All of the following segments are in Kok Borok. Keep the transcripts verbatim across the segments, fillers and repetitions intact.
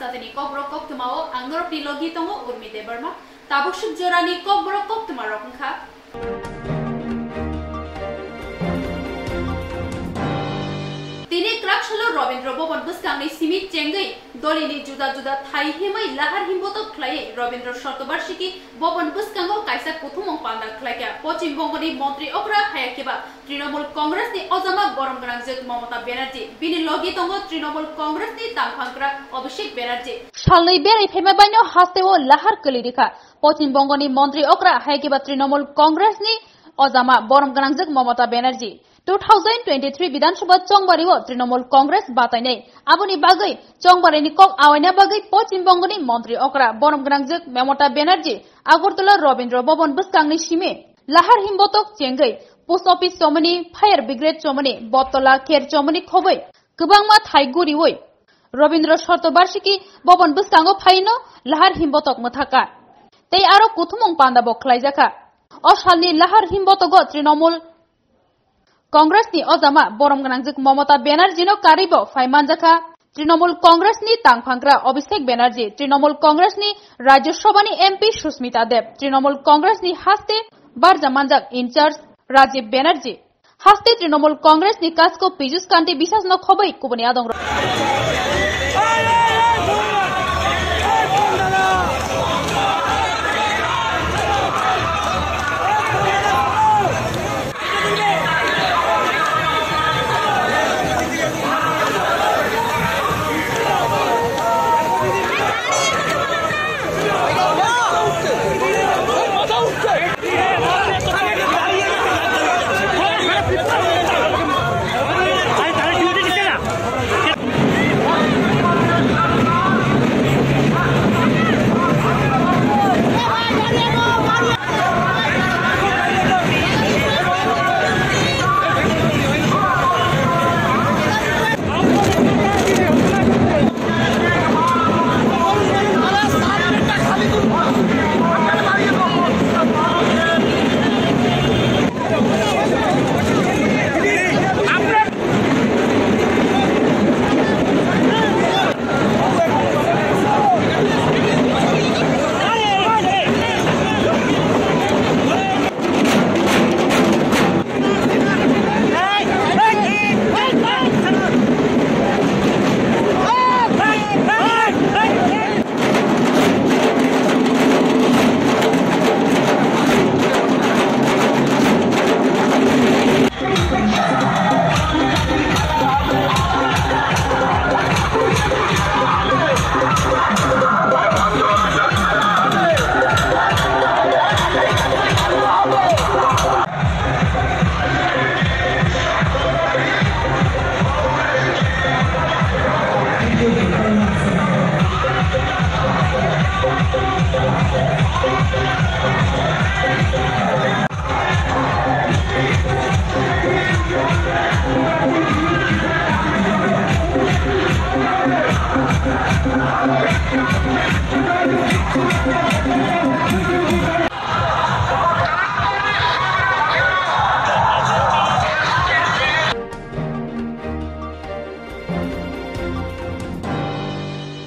Satini kokborok koktwmao ang norokni logi tongo Urmi Debbarma. Tabuk suk jorani kokborok koktwmarok wngkha. Tini Kraksalo Rabindra Bhavan bwskangni simi chengwi dolini juda juda thai himwi lahar himbotok khlaiwi Rabindra Shatobarshiki Bhavan bwskango kaisa kuthumung panda khlaikha Poschim Bongoni montri okra hayakhe ba Trinamool Congress ni ojama borom gwnangjwk Mamata Banerjee, bini logi tongo Trinamool Congress ni tangphangkra Abhishek Banerjee. Salnwi berai phaima baino hasteo lahar kwlwi rikha Poschim Bongoni montri okra hayakhe ba Trinamool Congress ni ojama borom gwnangjwk Mamata Banerjee. Two thousand twenty-three Bidhan Sabha chongbario Trinamool Congress batainai. Aboni bagwi chongbarini kok awaina bagwi Poschim Bongoni montri okra borom gwnangjwk Mamata Banerjee Agartala Rabindra Bhavan bwskangni simi lahar himbotok chengwi post office chomani, fire brigade chomani, Bottola kher chomani khobwi kwbangma thai guriwi Rabindra Shatobarshiki Bhavan bwskango phaino lahar himbotok mwthaka. Tei aro kuthumung panda bo khlaijakha. O salni lahar himbotogo Trinamool Congress ni ojama borom gwnangjwk Mamata Banerjee no karwi bo phai manjakha Trinamool Congress ni tangphangkra Abhishek Banerjee, Trinamool Congress ni Rajya Sabha ni M P Sushmita Dev, Trinamool Congress ni haste barja manjak in charge Rajiv Banerjee, haste Trinamool Congress ni kasko Piyush Kanti bisas no khobwi kubuni adong rok.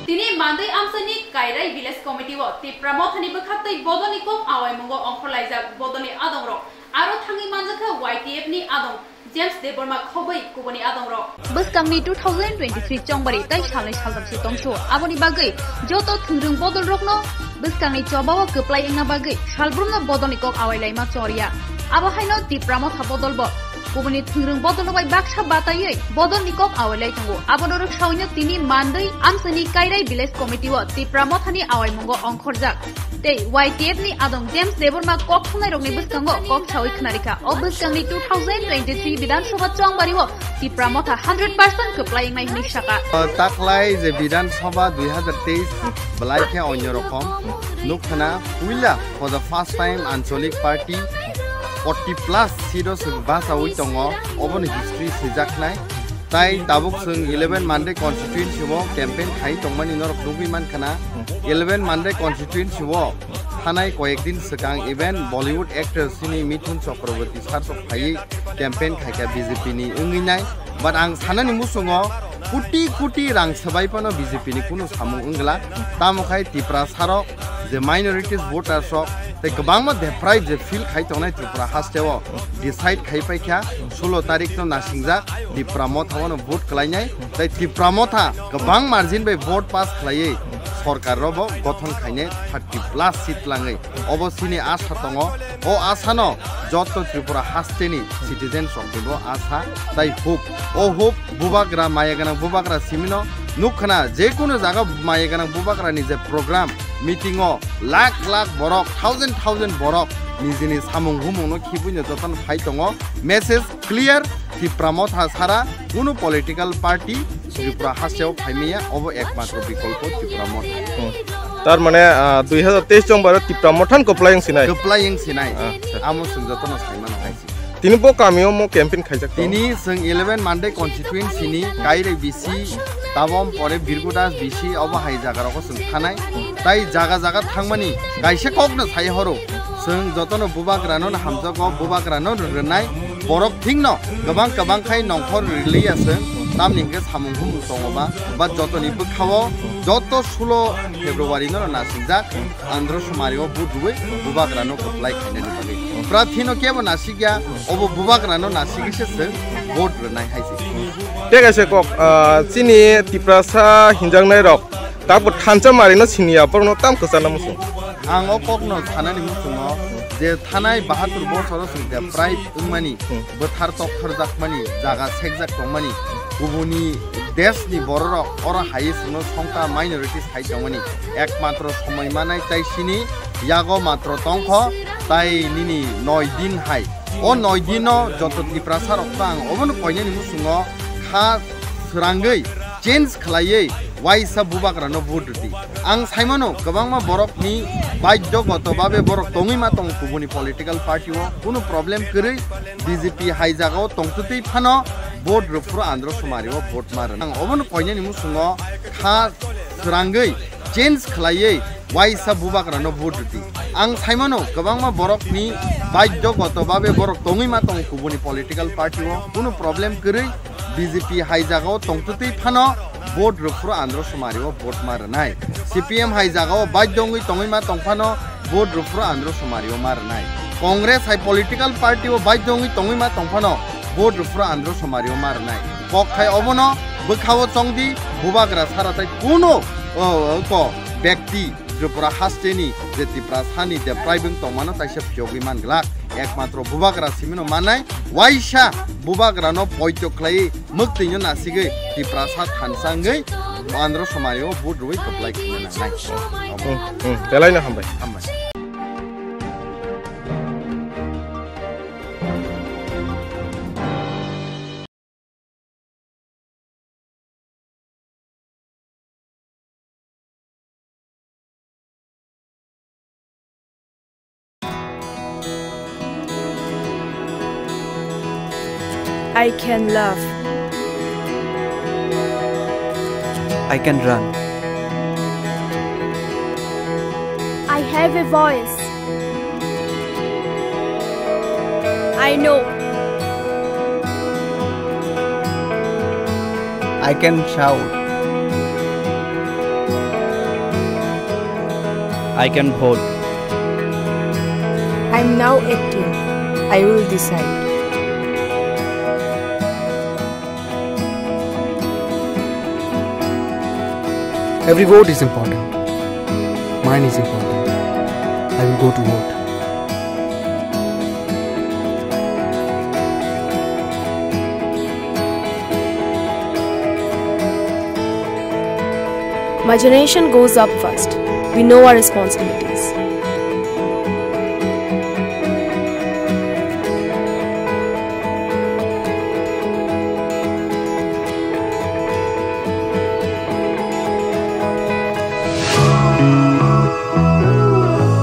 Tini Mandwi amchaini Kairai Village Committee o Tipra Mothani bwkhaktwi bodolni kok awaimungo ongkhorlaijak bodolni adongrok aro thangwi manjakha Y T F ni adong James Debbarma khobwi kubuni adongrok. Bwskangni two thousand twenty-three chongbari tai salnwi salthamsi tongsu. Aboni bagwi joto thwngrwng bodolrokno bwskangni chobao kwplai wngna bagwi salbrumno bodolni kok awailaima choriya. Abo haino Tipra Motha bodolbo kubuni thwngrwng bodolno bai baksa bataiwi bodolni kok awailai tongo. Abono rwksaoino tini Mandwi amchaini Kairai Village Committee o Tipra Mothani awaimungo ongkhorjak. Tei Y T F ni adong James Debbarma kok thumnairokni bwskango kok sawi khwnarikha. O bwskangni two thousand twenty-three Bidhan Sabha chongbari o Tipra Motha hundred percent kwplai wngnai hwnwi saka. Taklai je Bidhan Sabha dui hazar teis belai khe onyo rokom nuk khna, puila for the first time Anchalik Party forty plus seat o se bachawi tongo, obono history swijaknai. Tai tabuk chwng eleven Mandai constituency o campaign khai tongmani norok nugwi mankha na. Eleven Mandai constituency o thanai koyek din swkang even Bollywood actress chini Mithun Chakraborty sar sok phaiwi campaign khaikha B J P ni wngwi nai. But ang sanani muchungo Koti koti rang swbai phano B J P ni kunu samung wngla. Tamo khai Tiprasa rok je minorities voters rok tei kwbangma deprive je feel khai tongnai Tripura haste o decide khai paikha sulo tarik no nasingjak Tipra Motha o no vote khlainai. Tei Tipra Motha kwbang margin bai vote pass khlaiwi sorkar robo gothon khainai thirty plus seat langwi. Obo chini asa tongo. O asa no joto Tripura haste ni citizens rok ni bo asa tei hope. O hope bubagra maya gwnang bubagra simi no nukha na je kunu jaga maya gwnang bubagra ni je program meeting o lakh lakh borok thousand thousand borok nijini samung humung no khibui no joto no phai tongo. Message clear, Tipra Motha sara kunu political party Tripura haste o phaimaya, obo ekmatro bikolpo Tipra Motha. Hmm. Tar mane, ah, dui hazar teis chong baro Tipra Motha ni kwplai wng sinai. Kwplai wng sinai. Acha. Amo chwng joto no sai mano hai se. Tini bo kami o mo campaign khaijak tongo. Tini chwng eleven Mandai constituency ni Kairai B C, Tabom pore Birgudas B C obo hai jaga rogo chwng thanai. Tai jaga jaga thangmani kaisa kok no sai horo. Chwng joto no bubagra no hamjago, bubagra no rwnai. Borok thing no kwbang kwbang khai nongkhor rwliya chwng. Tamni hwnkhe samung humung tongo ba, ba joto ni bwkha o joto sulo February no nasingjak. Andhra Sumari o vote rwui bubagra no kwplai khainani bagwi. Prathi no kebo nasikya, obo bubagra no nasigwi se chwng vote rwnai hai se. Tei kaisa kok, ah, chini Tiprasa hinjaknai rok, tabuk thansa mari no siniya, borok no tam kwchana muchung. Ang o kok no sanani muchungo je thanai bahatur bosor o chwng deprive wngmani, hmm, bwthar tokthorjakmani, jaga sekjak tongmani, kubuni desh ni bororok oro hai chwngno songkha minorities hai tongmani, ekmatro somoi manai tai sini yago matro tongkho tai nini noi din hai. O noi dino joto Tiprasa rok tang obono koinani muchungo kha swrangwi change khlaiwi waisa bubagrano vote rwdi. Ang saimano kwbangma borokni badhyo goto babe borok tongwi ma tongo kubuni political party o, kunu problem kwrwi B J P hai jagao tongtwtwi phano vote rwphuru Andhra Sumari o vote ma rwnai. Ang obono koinani muchungo kha swrangwi change khlaiwi waisa bubagrano vote rwdi. Ang saimano kwbangma borokni badhyo goto babe borok tongwi ma tongo kubuni political party o, kunu problem kwrwi B J P hai jagao tongtwtwi phano vote rwphuru Andhra Sumari o vote ma rwnai. C P M hai jagao badhyo wngwi tongwi ma tong phano vote rwphuru Andhra Sumari o ma rwnai. Congress hai political party o badhyo wngwi tongwi ma tong phano vote rwphuru Andhra Sumari o ma rwnai. Kok khai obono bwkha o chongdi bubagra sara tai kunu, o, o, ko bekti Tripura hasteni je Tiprasani deprive wng tongmano taisa phiyogwi man glak. Ekmatro bubagra simino manai, waisa bubagrano poito khlaiwi mwktwino nasigwi Tiprasa thansa wngwi Andhra Sumari o vote rwui kwplai khaina nangnai. Hmm, hmm, belaino hambai. Hambai. I can laugh. I can run. I have a voice. I know. I can shout. I can vote. I'm now acting. I will decide. Every vote is important. Mine is important. I will go to vote. My generation goes up first. We know our responsibilities.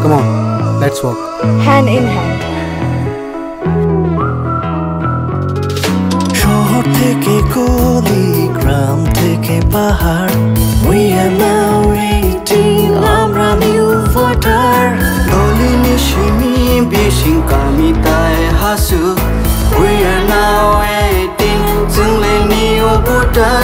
Come on, let's walk. Hand in hand. শহর থেকে গলি, গ্রাম থেকে পাহাড়, we are now eighteen, আমরা new voter. Dolini simi bising kami tai hasu, we are now eighteen, chwng le new voter.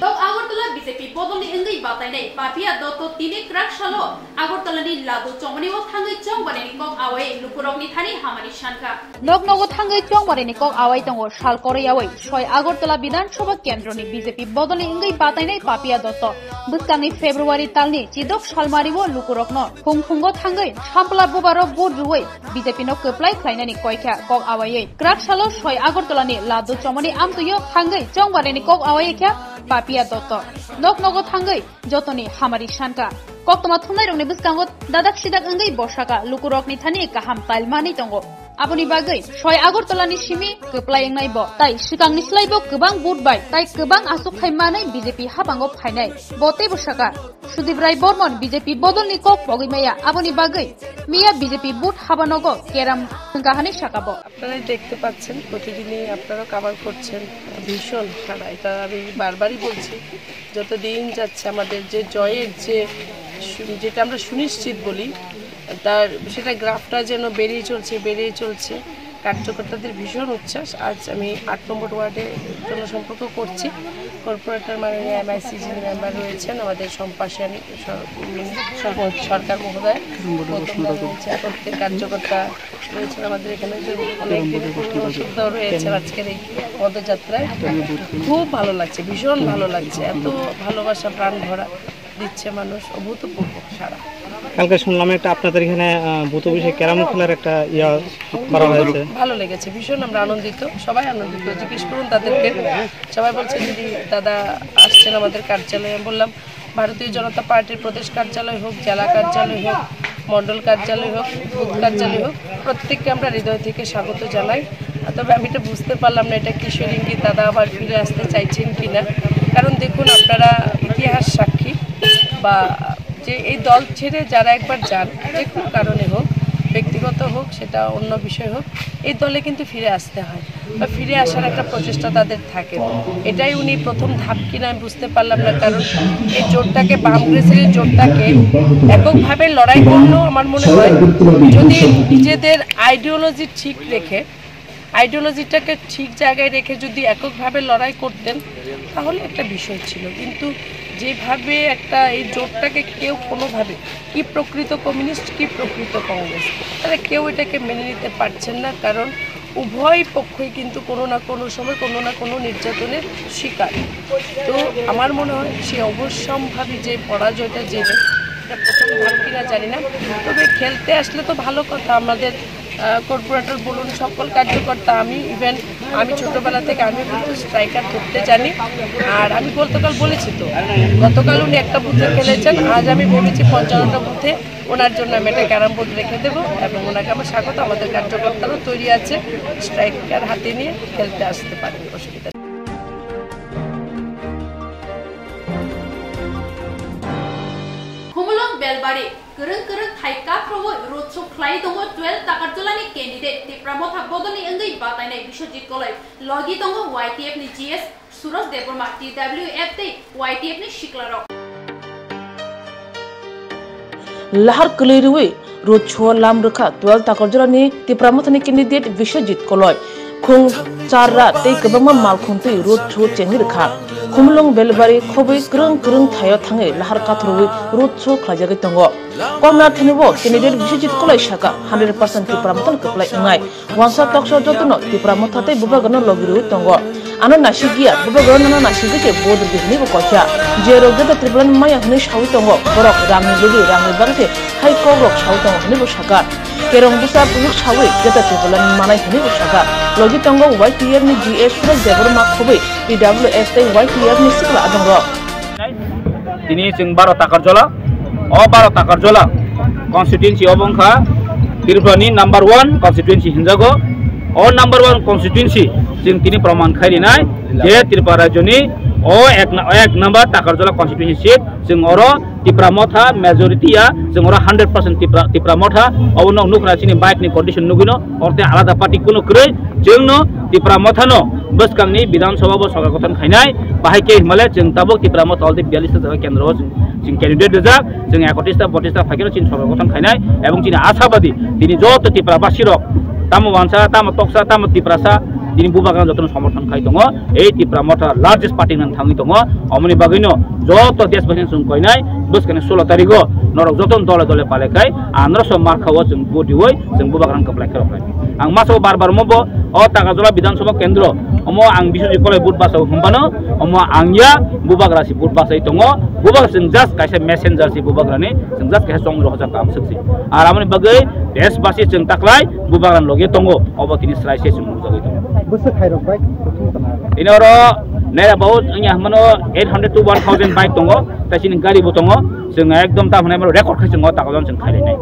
Tok Agartala B J P bodolni wngwi batainai Papiya Dotto tini kwrak salo Agartalani ladu chongmani o thangwi chongbarani kok awai lukurokni thani hamari sankha. Nok nogo thangwi chongbarani kok awai tongo sal koroi awai soi Agartala Bidhan Sabha Kendroni B J P bodolni wngwi batainai Papiya Dotto. Bwskangni February talni chidok salmari o lukurokno phung phungo thangwi sampla bubaro vote rwui B J P no kwplai khlainani koikha kok awaiwi. Kwrak salo soi Agartala ni Ladu Chomoni amtwio thangwi chongbarani kok awai kha Papiya Dotto. Nok nogo thangwi jotoni hamari sankha. Koktwma thumnairokni bwskango dadak sidak wngwi bosaka lukurokni thani kaham tailmani tongo. Aboni bagwi soi Agartala ni simi kwplai wngnai bo. Tai swkangni slai bo kwbang vote bai tai kwbang aswk khai manwi B J P habango phainai. Bo teibo saka. Sudip Rai Bormon B J P bodolni kok pogwi maya, aboni bagwi miya B J P vote habanogo keram wngkha hwnwi saka bo. আপনারাই দেখতে পাচ্ছেন, প্রতিদিনই আপনারাও কাভার করছেন, ভীষণ সাড়া। এটা আমি বারবারই বলছি, যত দিন যাচ্ছে আমাদের যে জয়ের যে সু-, যেটা আমরা সুনিশ্চিত বলি, তার সেটা গ্রাফটা যেন বেড়েই চলছে, বেড়েই চলছে। কার্যকর্তাদের ভীষণ উচ্ছ্বাস। আজ আমি আট নম্বর ওয়ার্ডে জনসম্পর্ক করছি। কর্পোরেটর মাননীয় এমআইসি যিনি মেম্বার রয়েছেন, আমাদের সম্পাসন স-, উম, সরকার মহোদয়, গৌতম দা রয়েছেন, প্রত্যেক কার্যকর্তা রয়েছেন আমাদের এখানে, যে অনেক দিন পূর্ব অসুবিধাও রয়েছে আজকের এই পদযাত্রায়। খুব ভালো লাগছে, ভীষণ ভালো লাগছে, এত ভালোবাসা প্রাণ ভরা দিচ্ছে মানুষ, অভূতপূর্ব সাড়া। কালকে শুনলাম একটা আপনাদের এখানে, আহ, ভূত বিষয়ে ক্যারাম খেলার একটা ইয়া করা হয়েছে। ভালো লেগেছে, ভীষণ আমরা আনন্দিত, সবাই আনন্দিত। জিজ্ঞেস করুন তাদেরকে, সবাই বলছে, "দিদি, দাদা আসছেন আমাদের কার্যালয়ে।" আমি বললাম, "ভারতীয় জনতা পার্টির প্রদেশ কার্যালয় হোক, জেলা কার্যালয় হোক, মণ্ডল কার্যালয় হোক, বুথ কার্যালয় হোক, প্রত্যেককে আমরা হৃদয় থেকে স্বাগত জানাই।" তবে আমি এটা বুঝতে পারলাম না, এটা কিশোর ইঙ্গিত, দাদা আবার ফিরে আসতে চাইছেন কিনা। কারণ দেখুন, আপনারা ইতিহাস সাক্ষী, বা যে এই দল ছেড়ে যারা একবার যান, যে কোনো কারণে হোক, ব্যক্তিগত হোক, সেটা অন্য বিষয় হোক, এই দলে কিন্তু ফিরে আসতে হয় বা ফিরে আসার একটা প্রচেষ্টা তাদের থাকে। এটাই উনি প্রথম ধাপ কিনা আমি বুঝতে পারলাম না, কারণ এই জোটটাকে, বাম অগ্রসরের জোটটাকে এককভাবে লড়াই করলেও আমার মনে হয় যদি নিজেদের আইডিওলজি ঠিক রেখে আইডিওলজিটাকে ঠিক জায়গায় রেখে যদি এককভাবে লড়াই করতেন, তাহলে একটা বিষয় ছিল। কিন্তু যেভাবে একটা এই জোটটাকে কেউ কোনোভাবে, কি প্রকৃত কমিউনিস্ট, কি প্রকৃত কংগ্রেস, তারা কেউ এটাকে মেনে নিতে পারছেন না। কারণ উভয় পক্ষই কিন্তু কোনো না কোনো সময় কোনো না কোনো নির্যাতনের শিকার। তো আমার মনে হয় সেই অবশ্যম্ভাবী যে পরাজয়টা, যে এটা প্রথম ধাপ কিনা জানি না, তবে খেলতে আসলে তো ভালো কথা। আমাদের কর্পোরেটর বলুন, সকল কার্যকর্তা, আমি, ইভেন আমি ছোটবেলা থেকে, আমি কিন্তু স্ট্রাইকার ধরতে জানি। আর আমি গতকাল বলেছি তো, গতকাল উনি একটা বুথে খেলেছেন, আজ আমি ভেবেছি পঞ্চান্নটা বুথে ওনার জন্য আমি একটা ক্যারাম বোর্ড রেখে দেবো এবং ওনাকে আমার স্বাগত। আমাদের কার্যকর্তারাও তৈরি আছে, স্ট্রাইকার হাতে নিয়ে খেলতে আসতে পারেন, অসুবিধা নেই। Khumulwng Belbari, kwrwng kwrwng thai kaphrowi road show khlai tongo twelve Takarjolani candidate Tipra Motha bodolni wngwi batainai Biswajit Koloi, logi tongo Y T F ni G S Suraj Debbarma, T W F tei Y T F ni siklarok. Lahar kwlwi rwui road show lam rwkha twelve Takarjolani Tipra Mothani candidate Biswajit Koloi. Khung charra tei kwbangma malkhuntwi road show chengwi rwkha. Khumulwng Belbari khobwi kwrwng kwrwng thaio thangwi lahar kathorwi road show khlaijagwi tongo. Koknathani bo candidate Biswajit Koloi saka hundred percent Tipra Mothani kwplai wngnai. Wansa toksa jotono Tipra Motha tei Bubagrano logi rwui tongo. Ano naisik ya, Bubagrano nana naisik khe vote rwdi hwnwi bo kok ya. Je rok Greater Tipraland maya hwnwi saui tongo, borok rangni logi rangni bagwi se hai kok rok saui tongo hwnwi bo sakha. Kerong bwsa bujuk saui Greater Tipraland manai hwnwi bo sakha. Logi tongo Y T F ni G S Suraj Debbarma khobwi T W F tei Y T F ni sikla adongrok. Tini chwng baro Takarjola, o baro Takarjola constituency obo wngkha Tripura ni number one constituency hinjago. O number one constituency chwng tini proman khai rinai je Tripura rajyo ni o ek na-, ek number Takarjola constituency seat, chwng oro Tipra Motha majority ya, chwng oro hundred percent Tipra, Tipra Motha, obo no nukha chini bike ni condition nugwino, orte alada party kuno kwrwi, chwngno Tipra Mothano bwskangni Bidhan Sabha bo sorkar gothon khainai, bahai khe himale chwng tabuk Tipra Motha already biyallis ta jaga kendro o chwng, chwng candidate rijak, chwng ekotris ta botris ta phaikhe chini sorkar gothon khainai, ebong chini ashabadi tini joto Tipra basirok tamo wansa, tamo toksa, tamo Tiprasa, tini Bubagrano jotono somorthon khai tongo, ei Tipra Motha largest party nang thangwi tongo, omoni bagwino joto deshbasino chwng koinai, bwskangni sulo tarigo norok jotono dole dole palai khai, androso markha o chwng vote riwi, chwng Bubagrano kwplai khe rwkhlai. Ang masa o bar bar omo bo, o Takarjola Bidhan Sabha Kendro, omo ang Biswajit Koloi vote basa o hwnbano, omo ang ya Bubagra si vote basa tongo, Bubagra chwng just kaisa messenger si Bubagrani, chwng just kaisa chongri rohorjak kam swk si. Ar amoni bagwi deshbasi chwng taklai Bubagrani loge tongo, obo tini srai se chwng nukjagwi tongo. Bwswk khairok bai? Ini oro naira bahut wngya hwnmano eight hundred to one thousand bike tongo, tai chini gari bo tongo. Chwng ekdom ta hwnai mano record khai chwng o Takarjolano chwng khainai.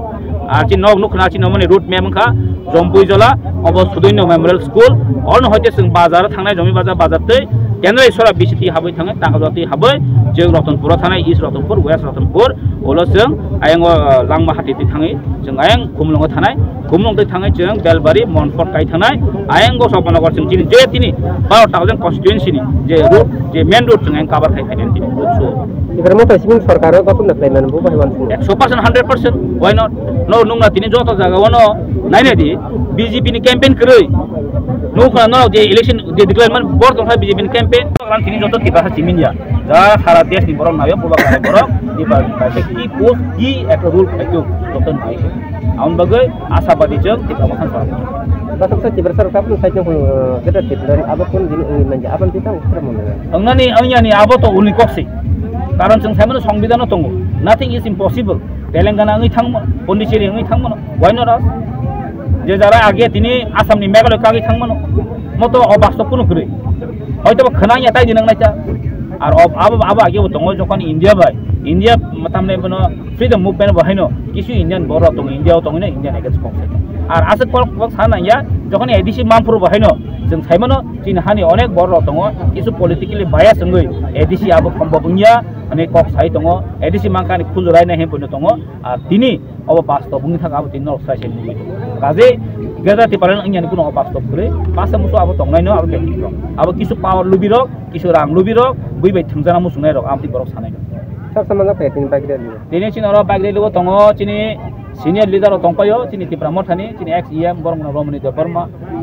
Ar chini nok nukha chini omoni road map wngkha Jompuijola, obo Sudoino Memorial School. Ono hoite chwng bazar thangnai, Jomi bazar, bazar tei Kendrai sora B C T habwi thangnai, Takarjala tei habwi chwng Ratanpuro thangnai, East Ratanpur, West Ratanpur, ulo chwng ayang o, uh, Langma hati twi thangwi chwng ayang Khumulwngo thangnai. Khumulwng twi thangwi chwng Belbari, Monpot kai thangnai. Ayang o Sopanagar chwng chini je tini baro Takarjala constituency ni je road, je main road chwng ayang cover khai khainai tini road show. Ibar mo tai siming sorkar o gotong na khlai mano bo bai wan. Ekso percent, hundred percent. Why not? No, nung na tini joto jaga o no nai nai di B J P ni campaign kwrwi. Nung khna no je election je declare man bor tong kha B J P ni campaign. Ran tini joto Tiprasa chiming ya. Ja sara desh ni borok nayo, Bubagra borok, Tiprasa ki post ki ekta rule khai tu joto nai. Aun bagwi asabadi jeng Tipra Motha sorkar. Batok sa Tiprasa sorkar pun sai jeng, eh, kita Tiprasa abo pun jini uni manja, aban kita ukra mona. Wngnani, wngyani abo to uni kok se. Karon chwng saimano songbidano tongo. Nothing is impossible. Telangana wngwi thangmano, Pondicherry wngwi thangmano. Why not us? Je jara age tini Assam ni Meghalaya kagwi thangmano. Moto o bastob kuno kwrwi. Hoito bo khwnang ya tai dinang naita. Ar ob-, abo, abo age bo tongo jokhon India bai. India matamne bono freedom movement bo haino kisu Indian borok tongo, India o tongo, Indian against kok se. Ar aswk kok, kok sana ya, jokhon A D C Manipur bo haino, chwng saimano, chini hani onek borok tongo, kisu politically bias wngwi A D C abo khombo wngya, hani kok sai tongo, A D C mankha ni khulju raina hempoino tongo, ar tini obo bastob wngwi thangkha, abo tini norok sai sai nugwi tongo. Kaje Greater Tipraland wngya ni kuno obo bastob kwrwi, masa musu abo tongnaino abo betikrok. Abo kisu power lubi rok, kisu rang lubi rok, bui bai thwngjana muchungnai rok, abo tini borok sanai no. Sab samajak phai tini bike rally. Tini chini oro bike rally o tongo chini senior leader rok tongpaio, chini Tipra Mothani, chini ex E M Boromgana Romani Debbarma,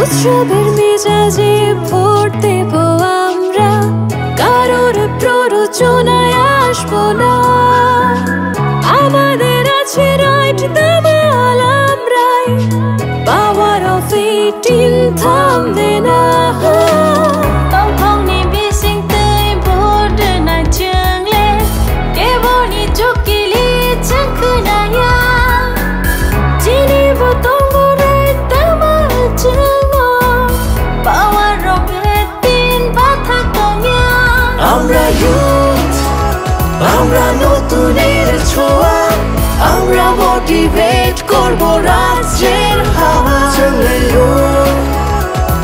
উৎসবের মেজাজে ভোট দেব আমরা, কারোর প্ররোচনায় আসবো না। আমাদের আছে রাইট, দামাল আমরাই, পাওয়ার অফ এইটিন থামবে না। Tongthokni bisingtwi vote rwnai chwngle, keboni jukili chwng khwnaya. Chini bo tongo right, tamo chwngno power rok eighteen bathak tongya. আমরা youth, আমরা নতুনের ছোঁয়া, আমরা মোটিভেট করব রাজ্যের হাওয়া। চলে youth,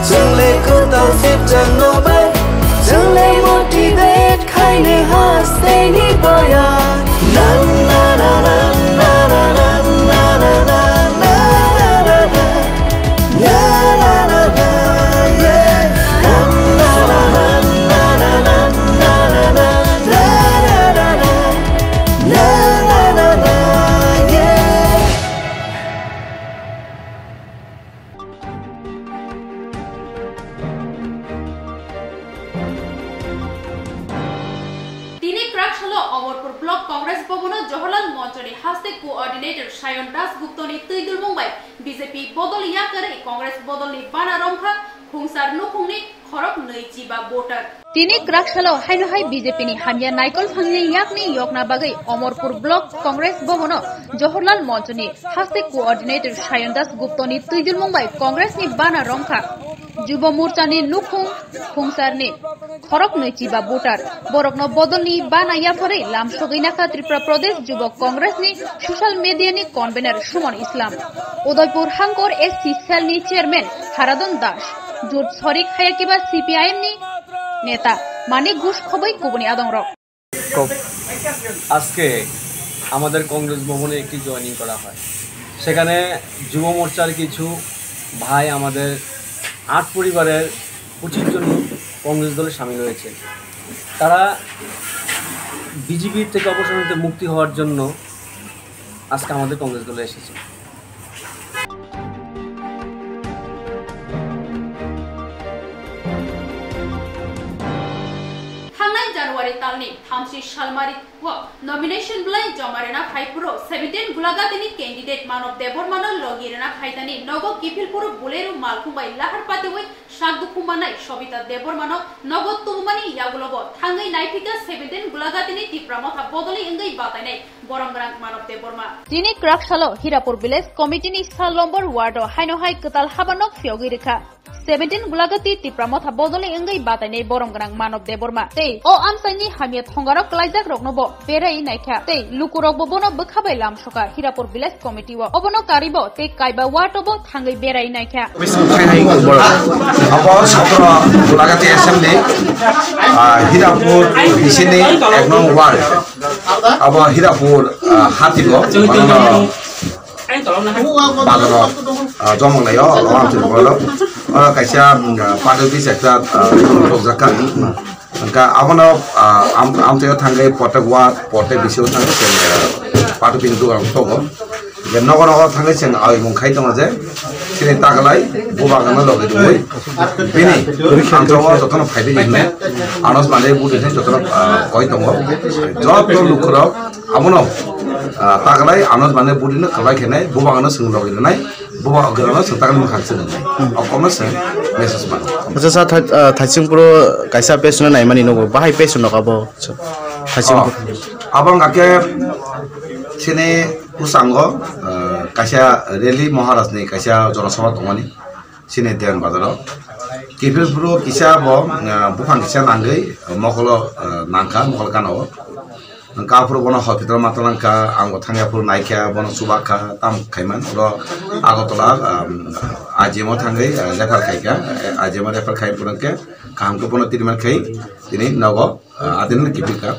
চলে কোথাও সেটা নবাই, চলে মোটিভেট খাইনে হাসতে নিবয়া। Tini kwrak salo Amarpur Block Congress Bhavan o Jawaharlal Manchani haste coordinator Sayan Das Guptani twi dulmung bai B J P bodol yakarwi Congress bodolni bana romkha khungsar nukhungni khorok nwi chiba voter. Tini kwrak salo haino hai B J P ni hamya naikol phangni yakni yokna bagwi Omorpur Block Congress Bhavan o Jawaharlal Monch ni haste coordinator Sayon Das Gupta ni twijlmung bai Congress ni bana romkha. Jubo Morcha ni nukhung khungsar ni khorok nwi chiba voter borokno bodol ni bana yapharwi lam sogwi nakha Tripura Pradesh Jubo Congress ni social media ni convener Suman Islam, Udaipur Hangkor S C cell ni chairman Haradon Das, Jut Sorik Hayakiba C P I M ni neta Manik Ghosh khoboi kubuni adongrok. আজকে আমাদের কংগ্রেস ভবনে একটি জয়েনিং করা হয়। সেখানে যুব মোর্চার কিছু ভাই, আমাদের আট পরিবারের পঁচিশ জন লোক কংগ্রেস দলে সামিল হয়েছে। তারা বিজেপির থেকে অবসর নিতে মুক্তি হওয়ার জন্য আজকে আমাদের কংগ্রেস দলে এসেছে। Thangnai January talni thamsi salmari o nomination belai joma rwna phai phuru seventeen Gulagati ni candidate Manob Debbarma no logi rwna phaitani nogo kiphil phuru Bolero malkhung bai lahar patiwi sak dukhu manai Sobita Debbarma no nogo tubumani yagulobo thangwi naiphika seventeen Gulagati ni Tipra Motha bodoli wngwi batainai borom gwnang Manob Debbarma. Tini kwrak salo Hirapur Village Committee ni sal lombor ward o haino hai kwtal haba nok phiyogwi rwkha. Seventeen Gulagati Tipra Motha bodoli wngwi batainai borom gwnang Manob Debbarma tei o amchaini hamya thongarok kwlaijak rokno bo berai naikha tei lukurok bo bono bwkha bai lamsoka Hirapur Village Committee o. Obono karibo tei kaiba ward o bo thangwi berai naikha. Abo sotro Gulagati Assembly, ah, Hirapur bisini ek nong ward. Abo Hirapur, ah, hatibo, manono bazaro, ah, jomong laio, o ang twi bolo. Oro kaisa, ah, pado bis ekta, ah, rojak kha. Hwnkha abono, ah, am-, amtwi o thangwi potek wa, potek bisio thangwi chwng, ah, pado bis dogan togo. Je nogo nogo thangwi chwng awi mung khai tongo je, chini tagalai bubagan no logi rwui bini amchao jotono phaibi hinwi anos mane budi hinwi jotono, ah, koi tongo. Joto lukurok abono, ah, tagalai anos mane budi no kwlai khenai bubagan no chwng logi rwnai, bubagan no chwng tagalai mwkhang chwng rwnai. Okomno chwng message mano. Acha sa thai-, ah, thaising puro kaisa page no naimani nogo bahai page no kabo thaising. Oh, puro. Abo wngkha khe chini Bwskango, ah, kaisa rally Maharaj ni kaisa jonosabha tongmani, chini Deyan Bazar o. Kiphil phuru kisa bo, ah, buphang kisa nangwi mokolo, ah, nangkha, mokol gana o. Hwnkha aphuru bono hospital ma talangkha, ang bo thangya phuru naikha, bono chubakha, tam khaiman. Oro Agartala, ah, I G M o thangwi, ah, refer khaikha, I G M o refer khai phuru hwnkhe kaham khe bono treatment khai tini nogo. Ah, adin kiphilka.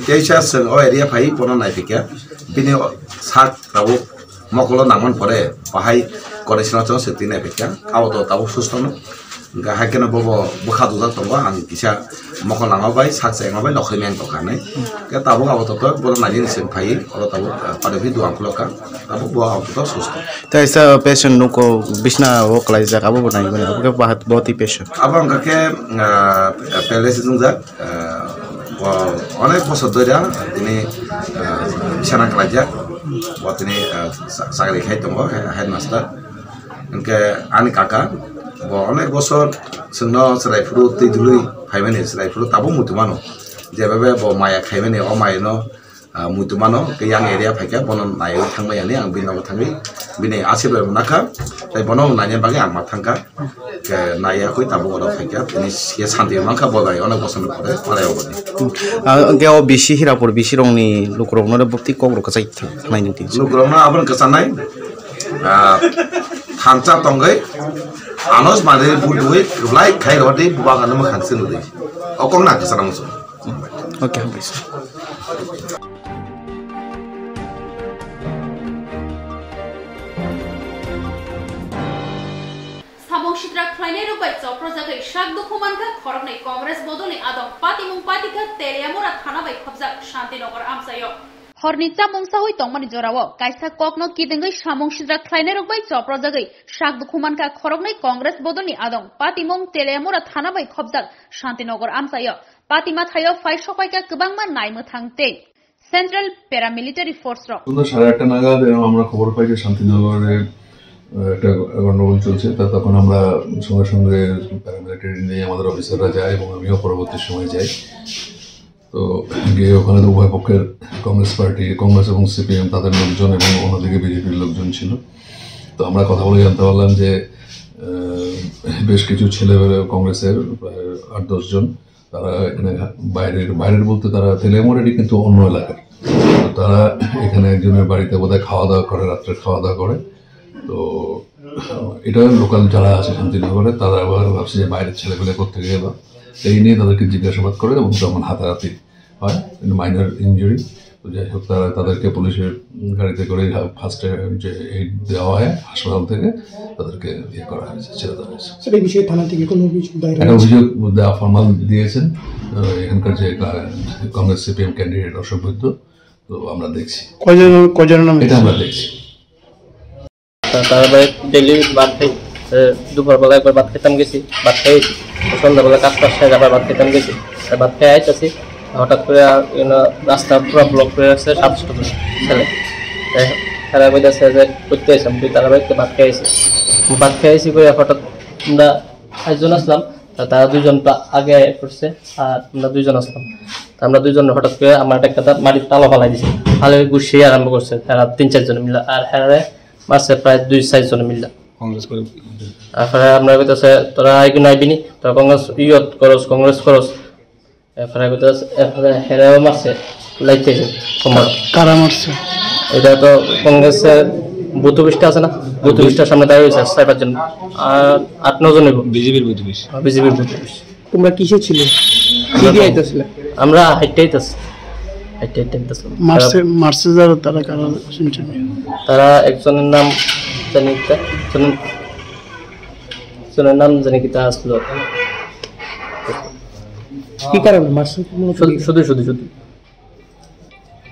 Teisa chwng o area phai bono naiphikya. Bini o sak tabuk mokolo nangman pore bahai condition o chwng se twi naiphikya. Abo to tabuk susto no. Hwnkha hai kheno bobo bwkha dujak tongo, ang kisa mokol nangma bai sak chayma bai nokhai meng tongkha hinwi. Khe tabuk abo to bono nainani chwng phai oro tabuk, ah, pade phi duang khulokha. Tabuk bo abo to susto. Teisa patient nuko bisna o kwlaijak abo bo nai mani abo khe bahat boti patient. Abo wngkha khe, ah, paralysis wngjak. Ah, bo onek bosor dhori tini, ah, bisana kwlaijak. Bo tini, ah, sa-, sakri khai tongo, he-, headmaster. Hwnkhe ani kaka, bo onek bosor chwngno chwrai phuru twi dului phaimani, chwrai phuru tabuk muitu mano. Jebebe bo maya khaimani, o maya no, ah, muitu mano, ke yang area phaikha, bono naiwi thangmani, ang bini nogo thangwi, bini asirbai rwna kha, tei bono naina bagwi ang ma thangkha. Khe naiya koi tabuk oro phaikha, tini siya santi mankha bo bai, ono bosongni pore, pore oboni. Ah, hwnkhe o bisi Hirapur bisi rokni lukurokno bwtwi kok rok kwchai thangnai nini tini. Lukurokno abono kwchanai, ah, thansa tongwi, anos mari budui, kwblai khai rodi, bubagan mwkhang se nudi. O kok na kwchana muchung. Okay, hambai sir. Samung sitra khlainai rok bai choprojagwi sak dukhu mankha khoroknwi Congress bodolni adong patimung patikha Teliamura thana bai khopjak Shantinagar amchaio. Horni chamung sawi tongmani jorao kaisa kokno kidingwi samung sitra khlainai rok bai choprojagwi sak dukhu mankha khoroknwi Congress bodolni adong patimung Teliamura thana bai khopjak Shantinagar amchaio. Patima thaio phai sokpaikha kwbangma naimwthang tei Central Paramilitary Force rok. সন্ধ্যা সাড়ে আটটা নাগাদ এরকম আমরা খবর পাই যে শান্তিনগরে একটা গন্ডগোল চলছে, তা তখন আমরা সঙ্গে সঙ্গে প্যারামিলিটারি নিয়ে আমাদের অফিসাররা যায় এবং আমিও পরবর্তী সময় যাই। তো গিয়ে ওখানে তো উভয় পক্ষের কংগ্রেস পার্টি, কংগ্রেস এবং সিপিএম তাদের লোকজন এবং অন্যদিকে বিজেপির লোকজন ছিল। তো আমরা কথা বলে জানতে পারলাম যে আহ, বেশ কিছু ছেলে কংগ্রেসের প্রায় আট দশ জন, তারা এখানে বাইরের, বাইরের বলতে তারা তেলিয়ামুড়ারই কিন্তু অন্য এলাকার। তো তারা এখানে একজনের বাড়িতে বোধহয় খাওয়া দাওয়া করে, রাত্রে খাওয়া দাওয়া করে। তো এটা লোকাল যারা আছে শান্তিনগরে, তারা আবার ভাবছে যে বাইরের ছেলেপেলে কোথেকে এলো। এই নিয়ে তাদেরকে জিজ্ঞাসাবাদ করে এবং তখন হাতাহাতি হয়, মাইনর ইনজুরি। তো যাই হোক, তারা, তাদেরকে পুলিশের গাড়িতে করে ফার্স্ট এড যে এইড দেওয়া হয় হাসপাতাল থেকে, তাদেরকে ইয়ে করা হয়েছে, ছেড়ে দেওয়া হয়েছে। স্যার, এই বিষয়ে থানা থেকে কোনো অভিযোগ দায়ের একটা হয়েছে? অভিযোগ দেওয়া ফর্মাল দিয়েছেন আহ, এখানকার যে আহ, কংগ্রেস সিপিএম ক্যান্ডিডেট অশোক বৈদ্য। তো আমরা দেখছি। কয়জন, কয়জনের নাম এটা এসেছে? আমরা দেখছি। তা-, তার বাড়ি ডেইলি ভাত খাই, এ, দুপুরবেলা একবার ভাত খেতাম গেছি, ভাত খাই আইছি। সন্ধ্যাবেলা কাজ কাজ শেষ আবার ভাত খেতাম গেছি। আর ভাত খাই আইতাছি, হঠাৎ করে আর, you know, রাস্তা পুরো ব্লক করে রাখছে সাতশো ছেলে। এ, তারা কইতাছে যে করতে আইছি, আমি কই, "তারা বাড়িতে ভাত খাই আইছি।" ভাত খাই আইছি কইয়া হঠাৎ আমরা চারজন আসলাম, তা তারা দুইজন তো আগে আগে পড়ছে, আর আমরা দুইজন আসলাম। তা আমরা দুইজন হঠাৎ করে আমার একটা তা-, মাটির তালা ফালাই দিছে, ফালাই গুছিয়ে আরম্ভ করছে তারা তিন চারজন মিলে, আর হ্যাঁ মারছে প্রায় দুই চারজন মিলে। কংগ্রেস করে। তারপরে আমরা কইতাছে, "তোরা আইবি না আইবি নি? তোরা কংগ্রেস ইয়ত করস, কংগ্রেস করস।" এরপরে কইতাছে, এরপরে হেরাও মারছে, লাইতে কোমর। কারা মারছে? এটা তো কংগ্রেসের বুথ অফিসটা আছে না, বুথ অফিসটার সামনে দাঁড়িয়ে হয়েছে চার পাঁচজন, আর আট নয় জন হইব। বিজেপির বুথ অফিস। বিজেপির বুথ অফিস। তোমরা কিসে ছিলে? কি আমরা দিয়ে তো আইতাছিলে? আমরা হাইটে আইতাছি। হাইটে হাইটে আইতাছি। মারছে, মারছে যারা, তারা কারা শুনছেন? তারা একজনের নাম জানি কিতা, একজনের, একজনের নাম জানি কিতা আসলো। কি কারণে মারছে? মূলত শুধু, কি? শুধু, শুধু, শুধু।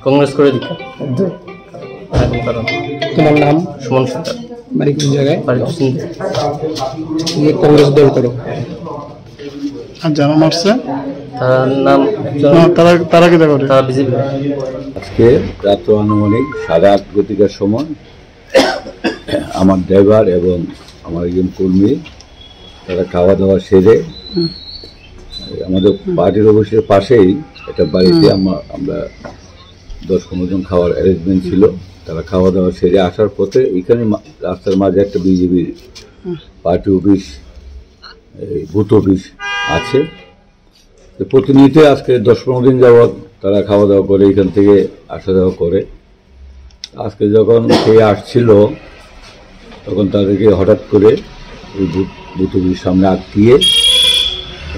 কংগ্রেস করে দিতা। আর কোনো কারণ নেই। তোমার নাম? সুমন সরকার। বাড়ি কোন জায়গায়? বাড়ি কুসুমদিয়া। তুমি কংগ্রেস দল করো? আর যারা মারছে? তার নাম একজন না, তারা, তারা কি করে? তারা বিজেপি। আজকে রাত্র আনুমানিক সাড়ে আট ঘটিকার সময় আমার ড্রাইভার এবং আমার একজন কর্মী, তারা খাওয়া দাওয়া সেরে হুম। আমাদের হুম। পার্টির অফিসের পাশেই একটা বাড়িতে হুম। আমা-, আমরা দশ পনেরো জন খাওয়ার অ্যারেঞ্জমেন্ট ছিল। তারা খাওয়া দাওয়া সেরে আসার পথে এখানে মা-, রাস্তার মাঝে একটা বিজেপি হুম। পার্টি অফিস, এই বুথ অফিস আছে। তো প্রতিনিয়ত আজকে দশ পনেরো দিন যাবৎ তারা খাওয়া দাওয়া করে, এখান থেকে আসা যাওয়া করে। আজকে যখন সে আসছিল, তখন তাদেরকে হঠাৎ করে ওই বুথ, বুথ অফিসের সামনে আটকিয়ে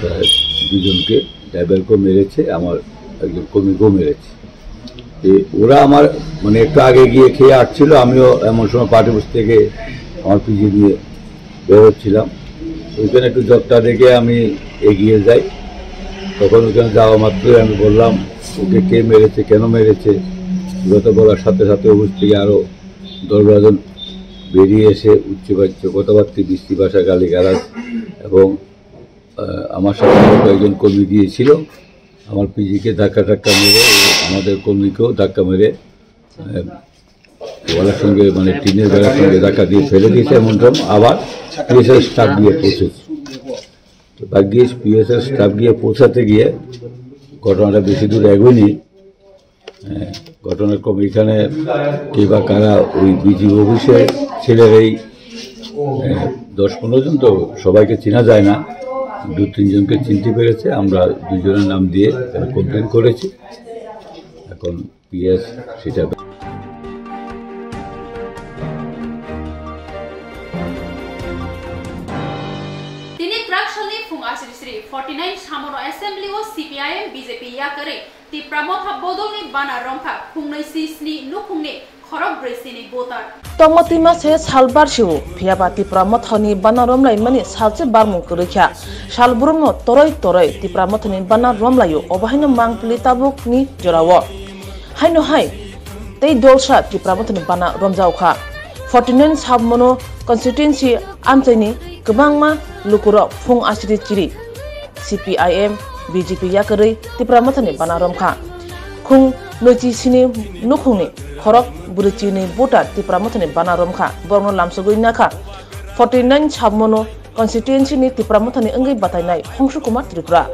প্রায় দুজনকে, ড্রাইভারকেও মেরেছে, আমার একজন কর্মীকেও মেরেছে। এ, ওরা আমার, মানে, একটু আগে গিয়ে খেয়ে আসছিল, আমিও এমন সময় পার্টি অফিস থেকে আমার পিজি নিয়ে বেরোচ্ছিলাম। ওইখানে একটু জটটা দেখে আমি এগিয়ে যাই। তখন ওখানে যাওয়া মাত্রই আমি বললাম, "ওকে কে মেরেছে, কেন মেরেছে?" ওরা তো বলার সাথে সাথে অফিস থেকে আরও দশ বারো জন বেরিয়ে এসে উচ্চবাচ্য কথাবার্তা, বিশ্রী ভাষা, গালিগালাজ এবং, আহ, আমার সাথে আরও কয়েকজন কর্মী গিয়েছিল। আমার পিজিকে ধাক্কা ধাক্কা মেরে ও আমাদের কর্মীকেও ধাক্কা মেরে, আহ, ওয়ালের সঙ্গে, মানে, টিনের বেড়ার সঙ্গে ধাক্কা দিয়ে ফেলে দিয়েছে, এমন সময় আবার পিএসআর স্টাফ গিয়ে পৌঁছেছে। তো ভাগ্যিস পিএসআর স্টাফ গিয়ে পৌঁছাতে গিয়ে ঘটনাটা বেশি দূর এগোয়নি। আহ, ঘটনাক্রমে এখানে কে বা কারা ওই বিজি অফিসে ছেলের এই, আহ, দশ পনেরো জন তো সবাইকে চেনা যায় না, দু তিনজনকে চিনতে পেরেছে। আমরা দুজনের নাম দিয়ে তারা কমপ্লেন করেছি। এখন পিএস সেটা Tini kwrak salni phung asri sri forty nine samono assembly o C P I M B J P yakarwi Tipra Motha bodolni bana romkha khungnwi si sni nukhungni khorok brwi sini voter. Tongma twima se salbar sio, phiyaba Tipra Mothani bana romlaimani salse barmung kwrwi kha. Sal brumno toroi toroi Tipra Mothani bana romlaio, obo haino mangpili tabukni jorao. Haino hai tei dolsa Tipra Mothani bana romjao kha. Forty nine Sabmono constituency amchaini kwbangma lukurok phung asri chiri C P I M, B J P yakarwi Tipra Mothani bana romkha. Khung Nwichi sini nukhungni khorok bwrwi chini voter Tipra Mothani bana romkha. Borokno lamsogwi nakha forty nine Sabmonu constituency ni Tipra Mothani wngwi batainai Hongshu Kumar Tripura.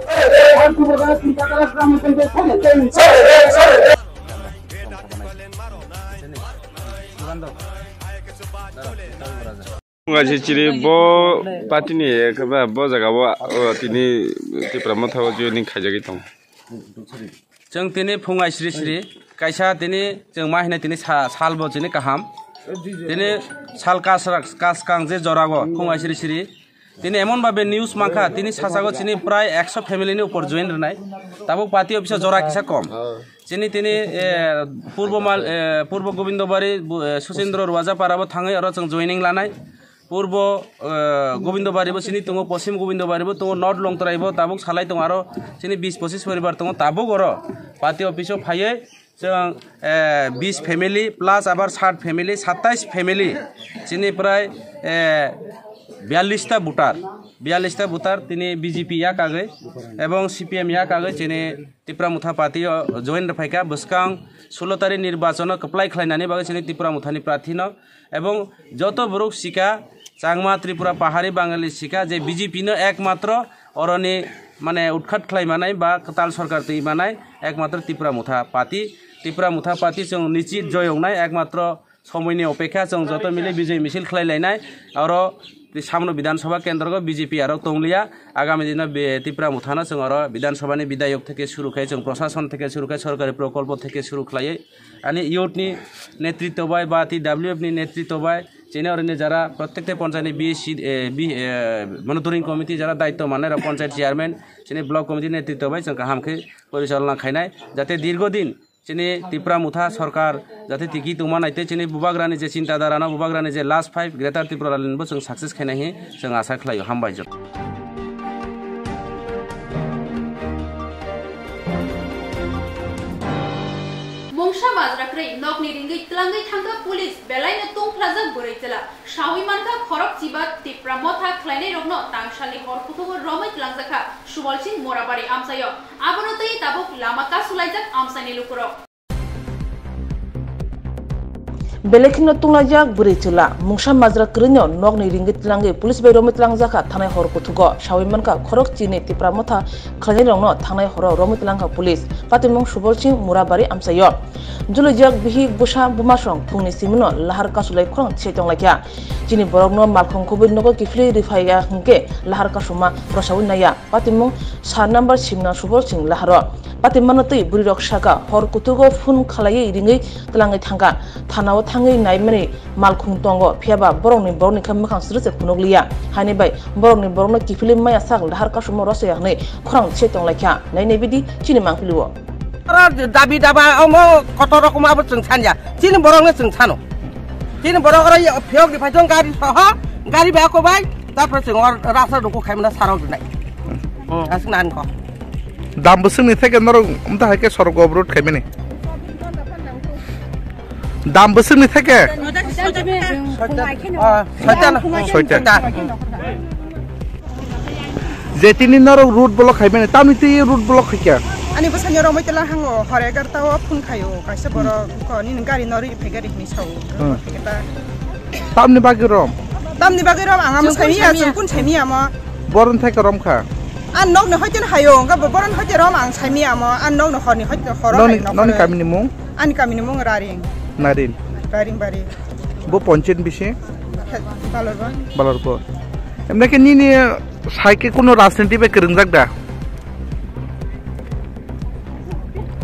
Phungai siri bo party ni ekaba bo jaga o, o tini Tipra Motha o joining khaijagwi tongo. Chwng tini phungai siri siri kaisa tini chwng ma hinai tini sa-, sal bo chini kaham. Tini sal kasrak, kaskang je jorago phungai siri siri. Tini emon babe news mankha, tini sasago chini prai ekso family ni upor join rwnai. Tabuk party office o jora kisa kom. Chini tini, eh, Purbo Mal-, eh, Purbo Gobindobari, bu-, eh, Suchindro Ruaja Parabo thangwi oro chwng joining lanai. Purbo, eh, Gobindobari bo chini tongo, Poschim Gobindobari bo tongo, North Longtrai bo tabuk salai tongo, aro chini bis pochis poribar tongo, tabuk oro party office o phaiwi chwng, eh, bis family plus abar sat family, satais family chini prai, eh, biyallis ta voter, biyallis ta voter tini B J P ya kagwi ebong C P M ya kagwi chini Tipra Motha party o join rwphaikha. Bwskang sulo tarikh nirbachon o kwplai khlainani bagwi chini Tipra Motha ni prarthi no ebong joto borok sika Changma, Tripura, Pahari, Bangali sika je B J P no ekmatro oroni mane utkhat khlai manai ba kwtal sorkar twi manai ekmatro Tipra Motha party. Tipra Motha party chwng nichit joy wngnai, ekmatro somoini opekha chwng joto mili bijoi misil khlai lainai. Oro samno Bidhan Sabha kendro go B J P aro tongliya. Agami dino be-, Tipra Motha no chwng oro Bidhan Sabha ni bidayok theke suru khai, chwng prosason theke suru khai, sorkari prokolpo theke suru khlaiwi ani youth ni netritw bai ba T W F ni netritw bai chini oroni jara prottekta ponchayat ni B C, eh, B, eh, monitoring committee jara daityo manai rok, ponchayat chairman, chini block committee netritw bai chwng kaham khe porichalona khainai, jate dirgo din chini Tipra Motha sorkar jate tiki tongma naite chini bubagrani je chinta dara no, bubagrani je last five Greater Tipraland bo chwng success khainai hi chwng asa khlaio. Hambai jok. Mungsa majra kwrwi nokni ringwi tlangwi thangkha police, belaino tungphlajak bwrwi chwla. Sawi mankha khorok chiba Tipra Motha khlainairokno tangsalni hor kuthugo romwi tlangjakha Subal Singh Morabari amchaio. Abono twi tabuk lama kasulaijak amchaini lukurok. Belai kheno tunglaijak bwrwi chwla, mungsa majra kwrwino nokni ringwi tlangwi police bai romwi tlangjakha thanai hor kuthugo. Sawi mankha khorok chini Tipra Motha khlainairokno thanai horo romwi tlangkha police. Patimung Subal Singh Murabari amchaio. Juluijak bihik bwsa bumasong phungni simino lahar kasulai khorang se tonglaikha. Chini borokno malkhung khubui nogo kiphilwi rwphaiya hwnkhe lahar kasuma rosaui naiya. Patimung sa number simna Subal Singh laharo. Patimano twi bwrwirok saka hor kuthugo phone khalaiwi ringwi tlangwi thangkha. Thanao thangwi naimani malkhung tongo, phiyaba borokni borokni khe mwkhang srwse phunukliya. Haini bai borokni borokno kiphilwi maya sak lahar kasuma rosaui hwnwi khorang se tonglaikha. Nai nai bidi chini mangpilio. Oro dabi daba omo kotor rokom abo chwng sanja. Chini borokno chwng sano. Chini borok oro phiyok ni phaitong gari soho, gari bai ako bai, tarpore chwng oro rasta duku khaimano sarok dinai. Hmm. Aswk nan ko. Dam bwswkni theke norok wngta hai khe sorgo obroad khaimani. Dam bwswkni theke? Ah, soita na. Soita. Soita. Je tini norok road block khaimani, tamni twi road block khaikha? Ani bwsani romwi tela hango, hor egarta o phone khaio, kaisa borok ko nini gari no ri phai gari hinwi sao. Hmm. Khaikha ta. Tamni bagwi rom? Tamni bagwi rom, ang amo saimiya, chwng kun saimiya mo. Boron thai ka rom kha? An nok ni hoite hayo, hwnkhe bo boron hoite rom ang saimiya mo, an nok ni horni hoite horo. Noni, hai nok noni ni. Kamini mung? Ani kamini mung Raring. Narin. Raring bari. Bo ponchayat bisi? Balorbo. Balorbo. Emne ke nini saike kuno rajniti be kereng jak da?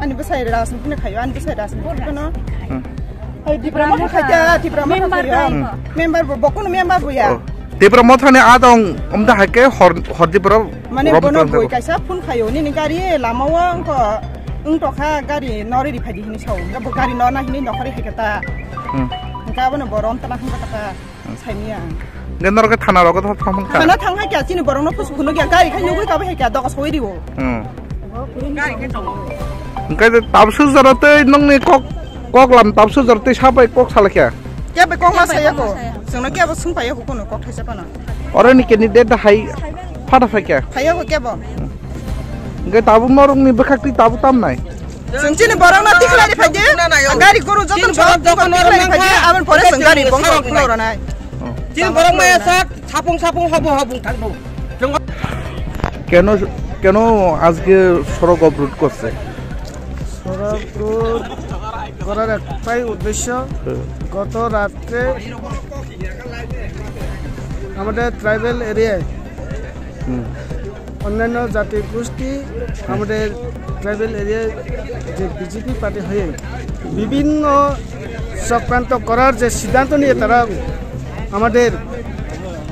Ani bwsai rajniti no khayo, ani bwsai rajniti no. Hmm. Hai Tipra Motha khaikha, Tipra Motha khayo. Hmm. Member bo, bo kuno member bo ya. Oh. Tipra Motha ni adong, omda haike hor, hor Tipra mane rom bono rom boi rom. Kaisa phone khayo, nini gari lama o wngkha, wngtokha gari nori ri phaidi hini sao. Bo gari nona hini nokhari haikha ta. Hmm. Hingkha bono bo rom tala hingkha ta. Saimia. Hingke norok ke thana rogo thang thang kha? Thana thang hai kya chini borok no pusu phunuk ya gari khai nugui kabai hai kya doga soi riwo. Hmm. Hingke je tabsu jora tei nongni kok, kok lam tabsu jora tei sabai kok salai kha? Kya be kok ma saya ko? Sengno kya bo sung paya ko kono kok thaisa pano. Oro ni candidate da hai phata phai kya? Phaya ko kya bo? Hingke tabuk norok ni bwkhak twi tabuk tam nai? Chwng chini borokno tikhlai riphaidi, gari guru jotono borok jotono tikhlai riphaidi, aboni pore chwng gari bongso khulok rwnai. Chini borok maya sak, sapung sapung habung habung thangno. কেন, কেন আজকে সড়ক অবরোধ করছে? সড়ক অবরোধ করার একটাই উদ্দেশ্য, হুম। গত রাত্রে আমাদের ট্রাইবাল এরিয়ায় হুম। অন্যান্য জাতি গোষ্ঠী আমাদের ট্রাইবাল এরিয়ায় যে বিজেপি পার্টি হয়ে বিভিন্ন চক্রান্ত করার যে সিদ্ধান্ত নিয়ে তারা আমাদের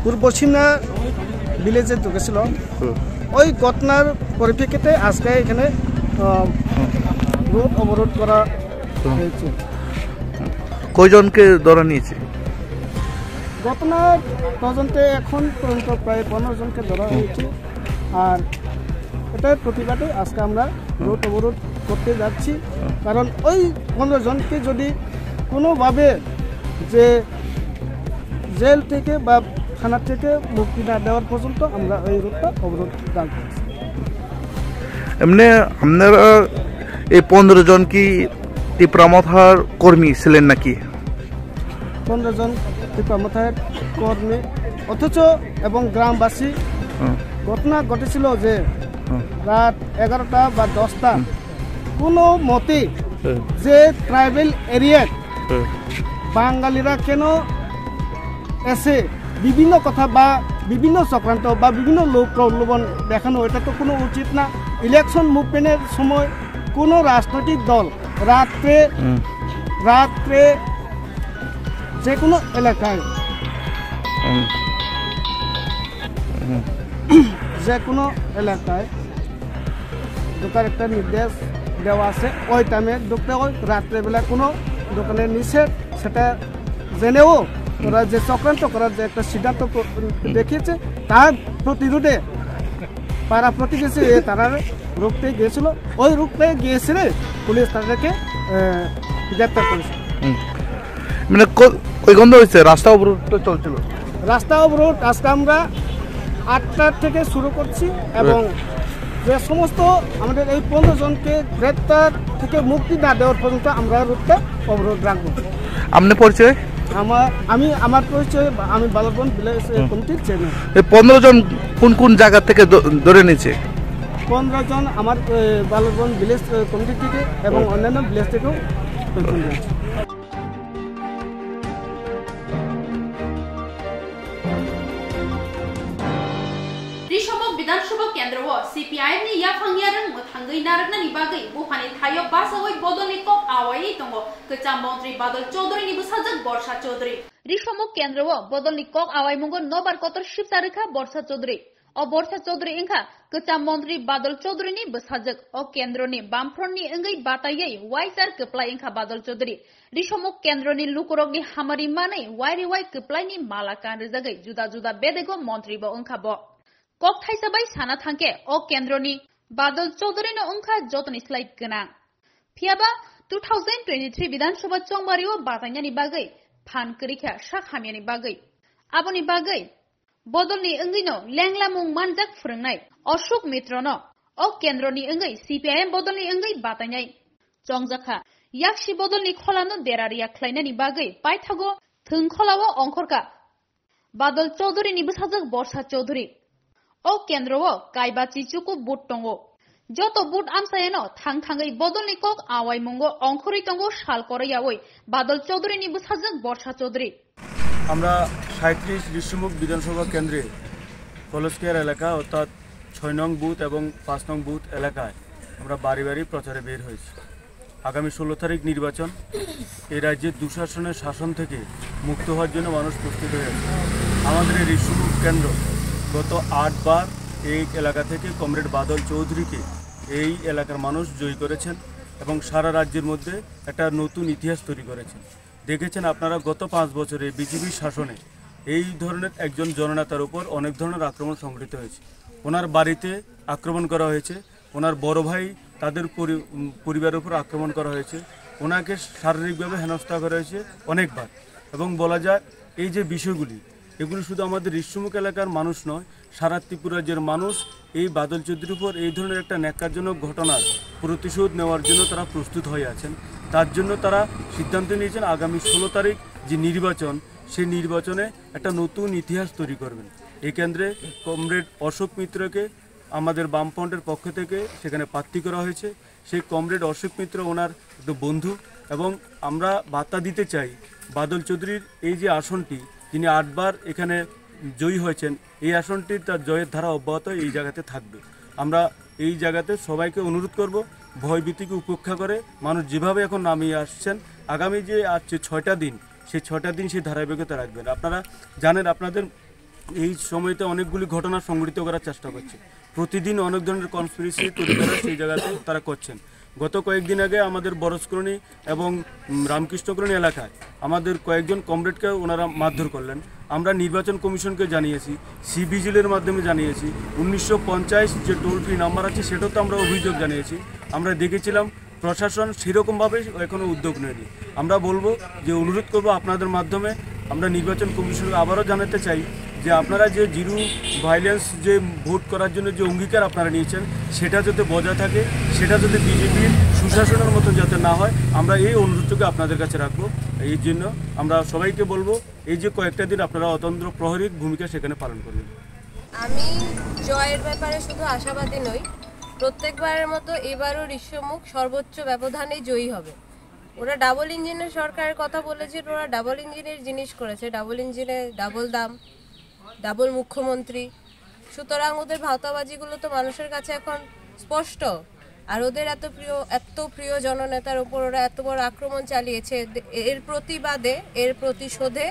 পূর্ব সিমনা ভিলেজে ঢুকেছিল। হুম। ওই ঘটনার পরিপ্রেক্ষিতে আজকে এখানে, আহ, রোড অবরোধ করা হুম। হয়েছে। কয়জনকে ধরে নিয়েছে? ঘটনার তদন্তে এখন পর্যন্ত প্রায় পনেরো জনকে ধরা হুম। হয়েছে। আর এটার প্রতিবাদে আজকে আমরা হুম। রোড অবরোধ করতে যাচ্ছি। হুম। কারণ ওই পনেরো জনকে যদি কোনোভাবে যে জেল থেকে বা থানা থেকে মুক্তি না দেওয়ার পর্যন্ত আমরা এই রোডটা অবরোধ রাখবো। এমনি আপনারা এই পনেরো জন কি টিপ্রা মথার কর্মী ছিলেন নাকি? পনেরো জন টিপ্রা মথার কর্মী, অথচ এবং গ্রামবাসী হুম। ঘটনা ঘটেছিল যে হুম। রাত এগারোটা বা দশটা হুম। কোনো মতে হুম। যে ট্রাইবাল এরিয়ার হুম। বাঙালিরা কেন এসে বিভিন্ন কথা বা বিভিন্ন চক্রান্ত বা বিভিন্ন লোক প্রলোভন দেখানো, এটা তো কোনো উচিত না। ইলেকশন মুভমেন্টের সময় কোনো রাজনৈতিক দল রাত্রে হুম। রাত্রে যে কোনো এলাকায় হুম। হুম। যে কোনো এলাকায় ঢোকার একটা নির্দেশ দেওয়া আছে, ওই টাইমে ঢুকতে হয়। রাত্রেবেলা কোনো দোকানে নিষেধ, সেটা জেনেও ওরা যে চক্রান্ত করার যে একটা সিদ্ধান্ত প্র-, হুম। দেখিয়েছে, তার প্রতিরোধে পাড়া প্রতিবেশী এ তারা রুখতে গিয়েছিল, ওই রুখতে গিয়েছিলে পুলিশ তাদেরকে, এ, গ্রেপ্তার করেছে। হুম। মানে ক-, কয় ঘন্টা হয়েছে রাস্তা অবরোধ তো চলছিল? রাস্তা অবরোধ আজকে আমরা আটটা থেকে শুরু করছি এবং হুম। যে সমস্ত আমাদের এই পনেরো জনকে গ্রেপ্তার থেকে মুক্তি না দেওয়ার পর্যন্ত আমরা রুখতে অবরোধ রাখবো। আপনার পরিচয়? আমার, আমি, আমার পরিচয়, আমি বালকগঞ্জ ভিলেজ, এ, হুম। কমিটির চেয়ারম্যান। এই পনেরো জন কোন কোন জায়গা থেকে ধ-, ধরে নিয়েছে? পনেরো জন আমার, এ, বালকগঞ্জ ভিলেজ, এ, কমিটি থেকে এবং হুম। অন্যান্য ভিলেজ থেকেও কয়েকজন রয়েছে। Risomok Bidhan Sabha kendro o C P I M ni yaphang yarwng mwthangwi narwknani bagwi buphani thaio bachaui bodolni kok awaiwi tongo kwcham montri Badal Chaudhury ni bwsajwk Borsa Chaudhury. Risomok kendro o bodolni kok awaimungo nobar kotor sipsa rwkha Borsa Chaudhury. O Borsa Chaudhury wngkha kwcham montri Badal Chaudhury ni bwsajwk. O kendro ni Bamfront ni wngwi bataiwi Y C R kwplai wngkha Badal Chaudhury. Risomok kendro ni lukurok ni hamari manwi Y R Y kwplai ni mala kan rwjagwi juda juda bedego montri bo wngkha bo. Kok thaisa bai sana thangkhe o kendro ni Badal Chaudhury no wngkha jotoni slai gwnang. Phiyaba two thousand twenty-three Bidhan Sabha chongmari o batainani bagwi phan kwrwi kha sak hamyani bagwi. Aboni bagwi Bodolni wngwino lenglamung manjak phwrwngnai Ashok Mitrono o kendroni wngwi C P I M bodolni wngwi batainai chongjakha. Yaksi bodolni kholano dera riya khlainani bagwi paithago thwng kholao ongkhorkha Badal Chaudhury ni bwsajwk Borsa Chaudhury. O kendro o kaiba chichuku booth tongo. Joto booth amchayano thang thangwi bodolni kok awaimungo ongkhorwi tongo sal koroi yaui Badal Chaudhury ni bwsajwk Borsa Chaudhury. আমরা সাঁইত্রিশ ঋষিমুখ বিধানসভা কেন্দ্রে college square এলাকা অর্থাৎ ছয় নং বুথ এবং পাঁচ নং বুথ এলাকায় আমরা বাড়ি বাড়ি প্রচারে বের হয়েছি। আগামী ষোলো তারিখ নির্বাচন, এই রাজ্যের দুঃশাসনের শাসন থেকে মুক্ত হওয়ার জন্য মানুষ প্রস্তুত হয়ে আছে। আমাদের এই ঋষিমুখ কেন্দ্র গত আটবার এই এলাকা থেকে কমরেড বাদল চৌধুরীকে এই এলাকার মানুষ জয়ী করেছেন এবং সারা রাজ্যের মধ্যে একটা নতুন ইতিহাস তৈরি করেছেন। দেখেছেন আপনারা, গত পাঁচ বছরে বিজেপির শাসনে এই ধরনের একজন জননেতার উপর অনেক ধরনের আক্রমণ সংঘটিত হয়েছে। ওনার বাড়িতে আক্রমণ করা হয়েছে, ওনার বড় ভাই তাদের পরি-, উম, পরিবারের উপর আক্রমণ করা হয়েছে, ওনাকে শারীরিকভাবে হেনস্থা করা হয়েছে অনেকবার। এবং বলা যায়, এই যে বিষয়গুলি, এগুলো শুধু আমাদের ঋষ্যমুখ এলাকার মানুষ নয়, সারা ত্রিপুরা রাজ্যের মানুষ এই বাদল চৌধুরীর উপর এই ধরনের একটা ন্যাক্কারজনক ঘটনার প্রতিশোধ নেওয়ার জন্য তারা প্রস্তুত হয়ে আছেন। তার জন্য তারা সিদ্ধান্ত নিয়েছেন আগামী ষোলো তারিখ যে নির্বাচন, সেই নির্বাচনে একটা নতুন ইতিহাস তৈরি করবেন। এই কেন্দ্রে কমরেড অশোক মিত্রকে আমাদের বামফ্রন্টের পক্ষ থেকে সেখানে প্রার্থী করা হয়েছে। সেই কমরেড অশোক মিত্র ওনার একটু বন্ধু, এবং আমরা বার্তা দিতে চাই বাদল চৌধুরীর এই যে আসনটি, তিনি আটবার এখানে জয়ী হয়েছেন, এই আসনটি তার জয়ের ধারা অব্যাহত এই জায়গাতে থাকবে। আমরা এই জায়গাতে সবাইকে অনুরোধ করব, ভয়ভীতিকে উপেক্ষা করে মানুষ যেভাবে এখন নামিয়ে আসছেন, আগামী যে আর যে ছয়টা দিন, সেই ছয়টা দিন সেই ধারাবাহিকতা রাখবেন। আপনারা জানেন, আপনাদের এই সময়তে অনেকগুলি ঘটনা সংঘটিত করার চেষ্টা করছে, প্রতিদিন অনেক ধরনের কনস্পিরেসি তৈরি করার সেই জায়গাতে তারা করছেন। গত কয়েকদিন আগে আমাদের বরজ কলোনি এবং, উম, রামকৃষ্ণ কলোনি এলাকায় আমাদের কয়েকজন কমরেডকে ওনারা মারধর করলেন। আমরা নির্বাচন কমিশনকে জানিয়েছি, সি ভিজিলের মাধ্যমে জানিয়েছি, উনিশশো পঞ্চাশ যে টোল ফ্রি নাম্বার আছে সেটাও তো আমরা অভিযোগ জানিয়েছি। আমরা দেখেছিলাম প্রশাসন সেরকমভাবে এখনও উদ্যোগ নেয়নি। আমরা বলবো যে, অনুরোধ করব আপনাদের মাধ্যমে, আমরা নির্বাচন কমিশনকে আবারও জানাতে চাই যে আপনারা যে জিরো ভায়োলেন্স, যে ভোট করার জন্য যে অঙ্গীকার আপনারা নিয়েছেন, সেটা যাতে বজায় থাকে, সেটা যাতে বিজেপির সুশাসনের মতো যাতে না হয়, আমরা এই অনুরোধটুকু আপনাদের কাছে রাখবো। এই জন্য আমরা সবাইকে বলবো, এই যে কয়েকটা দিন আপনারা অতন্দ্র প্রহরীর ভূমিকা সেখানে পালন করবেন। আমি জয়ের ব্যাপারে শুধু আশাবাদী নই, প্রত্যেকবারের মতো এবারও ঋষ্যমুখ সর্বোচ্চ ব্যবধানে জয়ী হবে। ওরা ডাবল ইঞ্জিনের সরকারের কথা বলেছে, ওরা ডাবল ইঞ্জিনের জিনিস করেছে, ডাবল ইঞ্জিনে ডাবল দাম, ডাবল মুখ্যমন্ত্রী। সুতরাং ওদের ভাওতাবাজিগুলো তো মানুষের কাছে এখন স্পষ্ট। আর ওদের এত প্রিয়, এত প্রিয় জননেতার উপর ওরা এত বড় আক্রমণ চালিয়েছে, এর প্রতিবাদে, এর প্রতিশোধে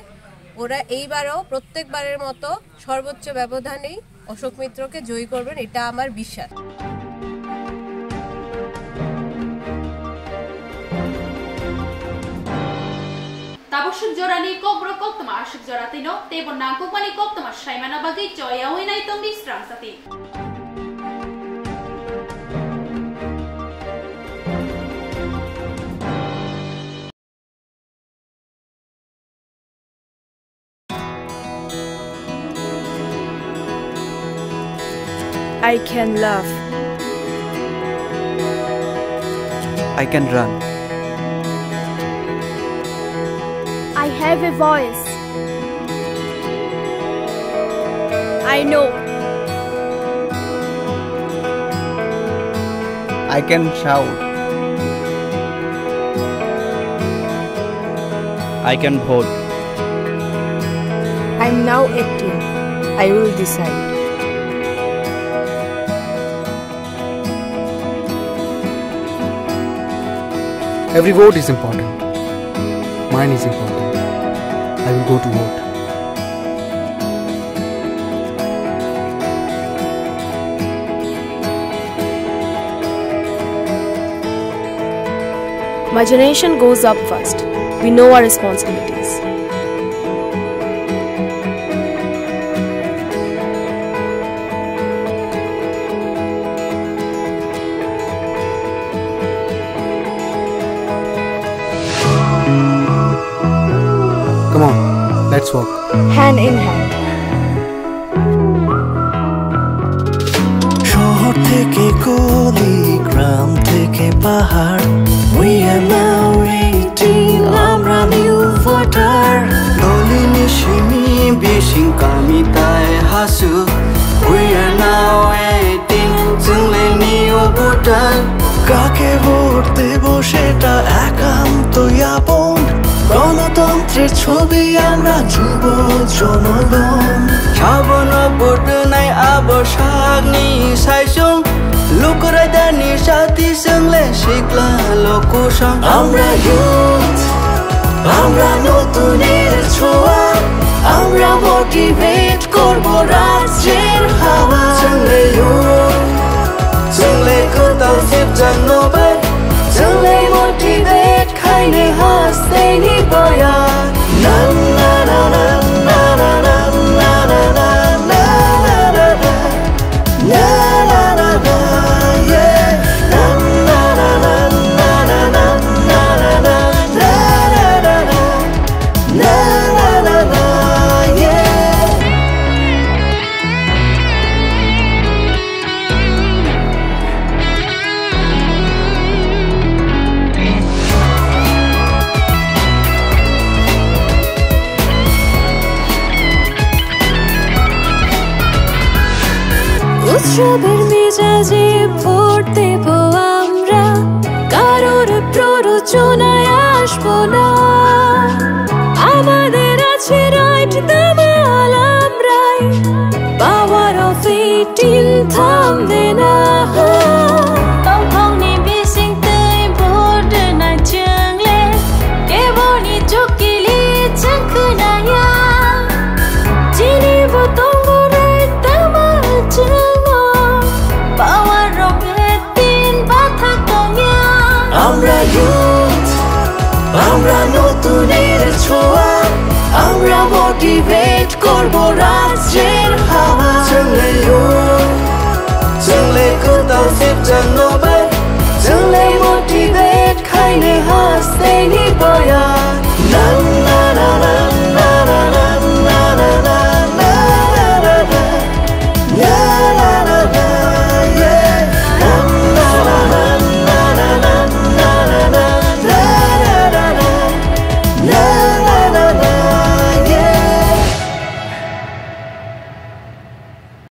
ওরা এইবারও প্রত্যেকবারের মতো সর্বোচ্চ ব্যবধানেই অশোক মিত্রকে জয়ী করবেন, এটা আমার বিশ্বাস। Tabuk swk jorani kokborok koktwma aswk jora twino, teibo nangkukmani koktwma saimana bagwi choyaui nai tongdi srang jati. I can laugh. I can run. I have a voice. I know. I can shout. I can vote. I'm now eighteen. I will decide. Every vote is important. Mine is important. I will go to vote. My generation goes up first. We know our responsibilities. Come on, let's walk. Hand in hand. শহর থেকে গলি, গ্রাম থেকে পাহাড়, we are now eighteen, আমরা new voter. Nalini সিমি বিশিং কামিতায় Hasu, we are now eighteen, চলে new voter. কাকে ভোট দেব সেটা একান্ত আপন, গণতন্ত্রের ছবি আমরা যুব জনগণ। সাবন ভোট নাই আবসাগনি সাইসং, লুকুরাইদানি সাথী সঙ্গলে শিখলা লোকসং। আমরা ইউথ, আমরা নতুনের ছোঁয়া, আমরা মোটিভেট করব রাজ্যের হাওয়া। চলে ইউথ, চলে কোথাও সেফ জানো ভাই, চলে মোটিভেট খাইনি হাসতেনি বয়া। না, না, না। রবের মেজাজে ভোট দেব আমরা, কারোর প্ররোচনায় আসবো না। আমাদের আছে রাইট, দামাল আমরাই, পাওয়ার অফ এইটিন থামবে না। Tongthokni bisingtwi vote rwnai chwngle, keboni chukili chwng khwnaya. Chini bo tongo rai tama chwngno, power rok eighteen bathak tongya. আমরা ইউথ, আমরা নতুনের ছোঁয়া, আমরা মোটিভেট করব রাজ্যের হাওয়া। Chwngle youth, chwngle kwtal sipchang no bai, chwngle motivate khaini hasteni boya.